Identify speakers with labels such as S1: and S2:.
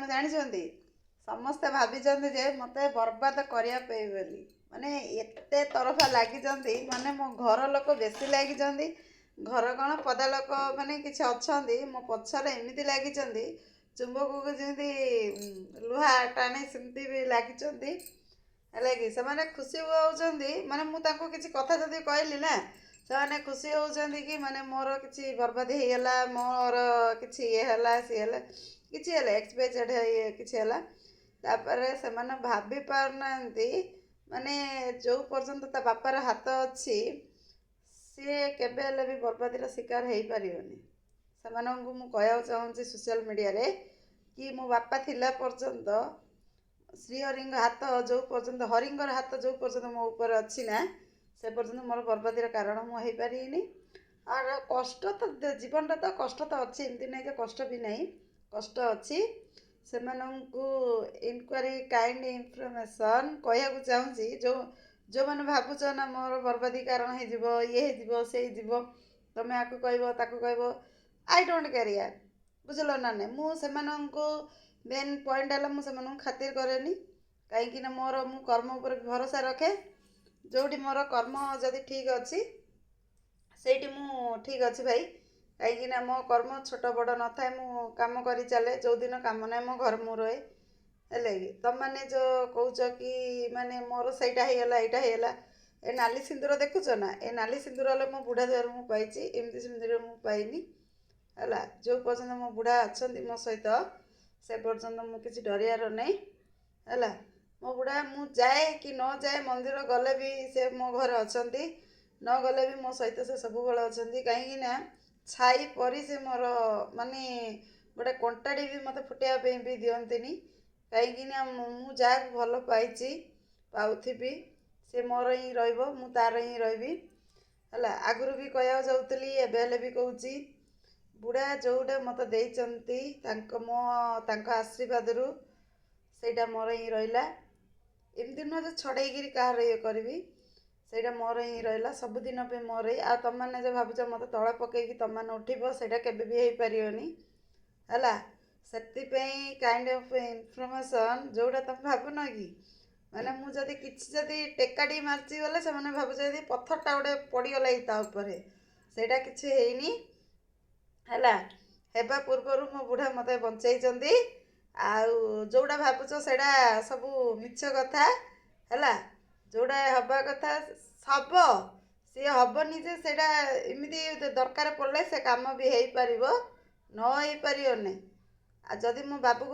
S1: କ'ଣ ଜାଣିଛନ୍ତି? ସମସ୍ତେ ଭାବିଛନ୍ତି ଯେ ମୋତେ ବର୍ବାଦ କରିବା ପାଇଁ ବୋଲି। ମାନେ ଏତେ ତରଫା ଲାଗିଛନ୍ତି, ମାନେ ମୋ ଘର ଲୋକ ବେଶୀ ଲାଗିଛନ୍ତି। ଘର କ'ଣ, ପଦା ଲୋକ ମାନେ କିଛି ଅଛନ୍ତି ମୋ ପଛରେ, ଏମିତି ଲାଗିଛନ୍ତି, ଚୁମ୍ବକକୁ ଯେମିତି ଲୁହା ଟାଣେ ସେମିତି ବି ଲାଗିଛନ୍ତି। ହେଲା କି ସେମାନେ ଖୁସି ହେଉଛନ୍ତି। ମାନେ ମୁଁ ତାଙ୍କୁ କିଛି କଥା ଯଦି କହିଲି ନା, ସେମାନେ ଖୁସି ହେଉଛନ୍ତି କି ମାନେ ମୋର କିଛି ବର୍ବାଦ ହେଇଗଲା, ମୋର କିଛି ଇଏ ହେଲା, ସିଏ ହେଲା, କିଛି ହେଲା, ଏକ୍ସ ୱାଇ ଜେଡ଼୍ ଇଏ କିଛି ହେଲା। ତାପରେ ସେମାନେ ଭାବି ପାରୁନାହାନ୍ତି, ମାନେ ଯେଉଁ ପର୍ଯ୍ୟନ୍ତ ତା ବାପାର ହାତ ଅଛି, ସିଏ କେବେ ହେଲେ ବି ବର୍ବାଦୀର ଶିକାର ହେଇପାରିବନି। ସେମାନଙ୍କୁ ମୁଁ କହିବାକୁ ଚାହୁଁଛି ସୋସିଆଲ୍ ମିଡ଼ିଆରେ କି ମୋ ବାପା ଥିଲା ପର୍ଯ୍ୟନ୍ତ, ଶ୍ରୀହରିଙ୍କ ହାତ ଯେଉଁ ପର୍ଯ୍ୟନ୍ତ, ହରିଙ୍କର ହାତ ଯେଉଁ ପର୍ଯ୍ୟନ୍ତ ମୋ ଉପରେ ଅଛି ନା, ସେ ପର୍ଯ୍ୟନ୍ତ ମୋର ବର୍ବାଦୀର କାରଣ ମୁଁ ହେଇପାରିବିନି। ଆଉ କଷ୍ଟ ତ, ଜୀବନଟା ତ କଷ୍ଟ ତ ଅଛି। ଏମିତି ନାହିଁ ଯେ କଷ୍ଟ ବି ନାହିଁ, କଷ୍ଟ ଅଛି। ସେମାନଙ୍କୁ ଇନକ୍ୱାରି କାଇଣ୍ଡ ଇନଫର୍ମେସନ୍ କହିବାକୁ ଚାହୁଁଛି, ଯେଉଁମାନେ ଭାବୁଛ ନା ମୋର ବର୍ବାଦୀ କାରଣ ହେଇଯିବ, ଇଏ ହେଇଯିବ, ସେ ହେଇଯିବ, ତମେ ଆକୁ କହିବ, ତାକୁ କହିବ, I don't care ୟାର। ବୁଝିଲ ନା ନାଇଁ? ମୁଁ ସେମାନଙ୍କୁ, ମେନ୍ ପଏଣ୍ଟ ହେଲା ମୁଁ ସେମାନଙ୍କୁ ଖାତିର କରେନି। କାହିଁକି ନା ମୋର ମୁଁ କର୍ମ ଉପରେ ଭରସା ରଖେ। ଯେଉଁଠି ମୋର କର୍ମ ଯଦି ଠିକ୍ ଅଛି, ସେଇଠି ମୁଁ ଠିକ୍ ଅଛି ଭାଇ। କାହିଁକି ନା ମୋ କର୍ମ ଛୋଟ ବଡ଼ ନଥାଏ। ମୁଁ କାମ କରି ଚାଲେ। ଯେଉଁଦିନ କାମ ନାହିଁ, ମୋ ଘରେ ମୁଁ ରହେ। ହେଲେ କି ତମମାନେ ଯେଉଁ କହୁଛ କି ମାନେ ମୋର ସେଇଟା ହେଇଗଲା, ଏଇଟା ହେଇଗଲା, ଏ ନାଲି ସିନ୍ଦୁର ଦେଖୁଛ ନା? ଏ ନାଲି ସିନ୍ଦୁର ହେଲେ ମୋ ବୁଢ଼ା ଦେହରୁ ମୁଁ ପାଇଛି। ଏମିତି ସିନ୍ଦୁର ମୁଁ ପାଇନି। ହେଲା, ଯେଉଁ ପର୍ଯ୍ୟନ୍ତ ମୋ ବୁଢ଼ା ଅଛନ୍ତି ମୋ ସହିତ, ସେ ପର୍ଯ୍ୟନ୍ତ ମୁଁ କିଛି ଡରିବାର ନାହିଁ। ହେଲା, ମୋ ବୁଢ଼ା, ମୁଁ ଯାଏ କି ନ ଯାଏ, ମନ୍ଦିର ଗଲେ ବି ସେ ମୋ ଘରେ ଅଛନ୍ତି, ନ ଗଲେ ବି ମୋ ସହିତ ସେ ସବୁବେଳେ ଅଛନ୍ତି। କାହିଁକି ନା ଛାଇ ପରି ସେ ମୋର, ମାନେ ଗୋଟେ କଣ୍ଟାଟି ବି ମୋତେ ଫୁଟିବା ପାଇଁ ବି ଦିଅନ୍ତିନି। କାହିଁକି ନା ମୁଁ ଯାହାକୁ ଭଲ ପାଇଛି, ପାଉଥିବି, ସେ ମୋର ହିଁ ରହିବ, ମୁଁ ତାର ହିଁ ରହିବି। ହେଲା, ଆଗରୁ ବି କହିବାକୁ ଯାଉଥିଲି, ଏବେ ହେଲେ ବି କହୁଛି, ବୁଢ଼ା ଯେଉଁଟା ମୋତେ ଦେଇଛନ୍ତି, ତାଙ୍କ ଆଶୀର୍ବାଦରୁ ସେଇଟା ମୋର ହିଁ ରହିଲା। ଏମିତି ନୁହଁ ଯେ ଛଡ଼େଇକିରି କାହାର ଇଏ କରିବି। ସେଇଟା ମୋର ହିଁ ରହିଲା, ସବୁଦିନ ପାଇଁ ମୋର ହିଁ। ଆଉ ତମମାନେ ଯେଉଁ ଭାବୁଛ ମୋତେ ତଳେ ପକେଇକି ତମମାନେ ଉଠିବ, ସେଇଟା କେବେ ବି ହେଇପାରିବନି। ହେଲା, ସେଥିପାଇଁ କାଇଣ୍ଡ ଅଫ୍ ଇନଫର୍ମେସନ୍, ଯେଉଁଟା ତମେ ଭାବୁନ କି ମାନେ ମୁଁ ଯଦି କିଛି ଯଦି ଟେକାଟି ମାରିଛି ବୋଲେ, ସେମାନେ ଭାବୁଛନ୍ତି ପଥରଟା ଗୋଟେ ପଡ଼ିଗଲା ଏଇ ତା ଉପରେ। ସେଇଟା କିଛି ହେଇନି। ହେଲା, ହେବା ପୂର୍ବରୁ ମୋ ବୁଢ଼ା ମୋତେ ବଞ୍ଚେଇଛନ୍ତି। ଆଉ ଯେଉଁଟା ଭାବୁଛ, ସେଇଟା ସବୁ ମିଛ କଥା। ହେଲା, ଯେଉଁଟା ହେବା କଥା ହବ, ସିଏ ହବନି ଯେ ସେଇଟା ଏମିତି ଦରକାର ପଡ଼ିଲେ ସେ କାମ ବି ହେଇପାରିବ, ନ ହେଇପାରିବନି। ଆଉ ଯଦି ମୋ ବାବୁକୁ